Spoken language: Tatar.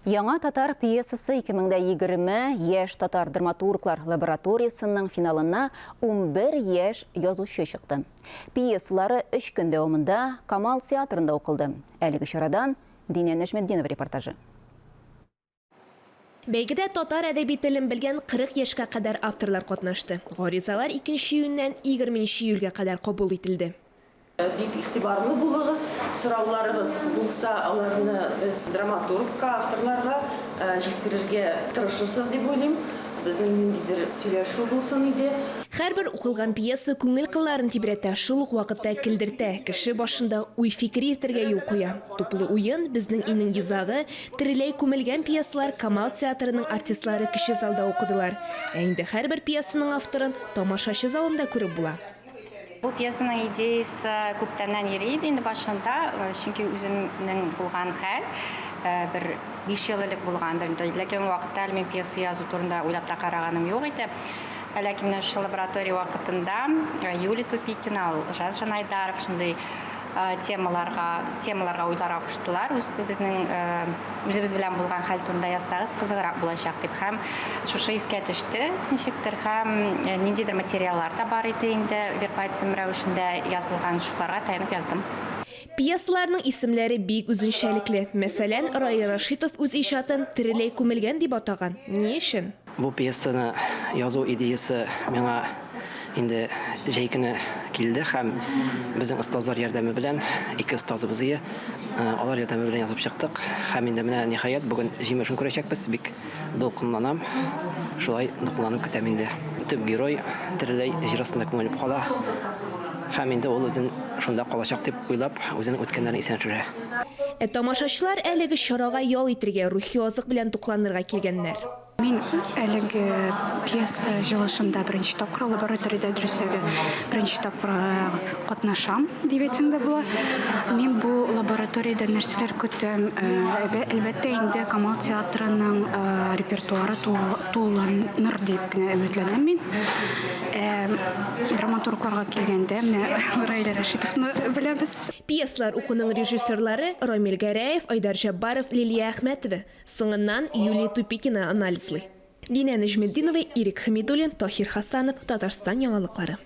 Яңа татар пьесасы 2020 яшь татар драматурглар лабораториясенең финалына 11 яшь язучы чыкты. Пьесалары өч көн дәвамында Камал театрында укылды. Әлеге чарадан Динә Нәҗметдинова репортажы. Бәйгедә татар әдәби телен белгән 40 яшькә кадәр авторлар катнашты. Гаризалар икенче июньнән егерменче июльгә кадәр кабул ителде. Бик игътибарлы булыгыз, сорауларыгыз булса, аларны без драматургка, авторларга җиткерергә тырышырсыз дип уйлыйм. Безнең ниндидер сөйләшү булсын иде. Һәрбер укылган пьеса күңел кылларын тибрәтә, шул ук вакытта көлдертә, кеше башында уй-фикер йөртергә юл куя. Туплы уен, Безнең өйнең йозагы, Тереләй күмелгән пьесалар Камал театрының артистлары кече залда укыдылар. Ә инде һәрбер пьесаның авторын тамашачы залында күреп була. Бу пьесаның идеясе күптәннән йөри иде инде башында, чөнки үземнең булган хәл бер 5 ел элек булгандыр инде. Ләкин ул вакытта әле мин пьеса язу турында уйлап та караганым юк иде. Ләкин менә шушы лаборатория вакытында Юлия Тупикина, Олжас Жанайдаров шундый темаларга, темаларга уйларга куштылар. Үзебезнең үзебез белән булган хәл турында язсагыз, кызыграк булачак дип. Һәм шушы искә төште ничектер, һәм ниндидер материаллар да бар иде инде, вербатим рәвешендә язылган, шуларга таянып яздым. Пьесаларның исемнәре бик үзенчәлекле. Мәсәлән, Раил Рашитов үз иҗатын Тереләй күмелгән дип атаган. Ни өчен? Бу пьесаны язу идеясе миңа инде җәй көне килде һәм безнең остазлар ярдәме белән, ике остазыбыз ие, алар ярдәме белән язып чыктык. Һәм инде менә ниһаять бүген җимешен күрәчәкбез. Бик дулкынланам. Шулай дулкынланып көтәм инде. Төп герой тереләй җир астында күмелеп кала. Һәм инде ул үзен шунда калачак дип уйлап, үзенең үткәннәрен исенә төшерә. Ә тамашачылар әлеге чарага ял итергә, рухи азык белән тукланырга килгәннәр. Мин әлеге пьеса җылышында беренче тапкыр, лабораториядә дөресрәге, беренче тапкыр катнашам дип әйтсәң дә була. Мин бу лабораториядә нәрсәләр көтәм? Әлбәттә инде Камал театрының репертуары тулыланыр дип кенә өметләнәм мин. Ә драматургларга килгәндә, менә Раилә Рәшитовны беләбез. Пьесалар укуның режиссерлары, Рамил Гәрәев, Айдар Җәббаров, Лилия Әхмәтова. Соңыннан Юлия Тупикина анализлый. Динә Нәҗметдинова, Ирек Хәмидуллин, Таһир Хасанов, Татарстан яңалыклары.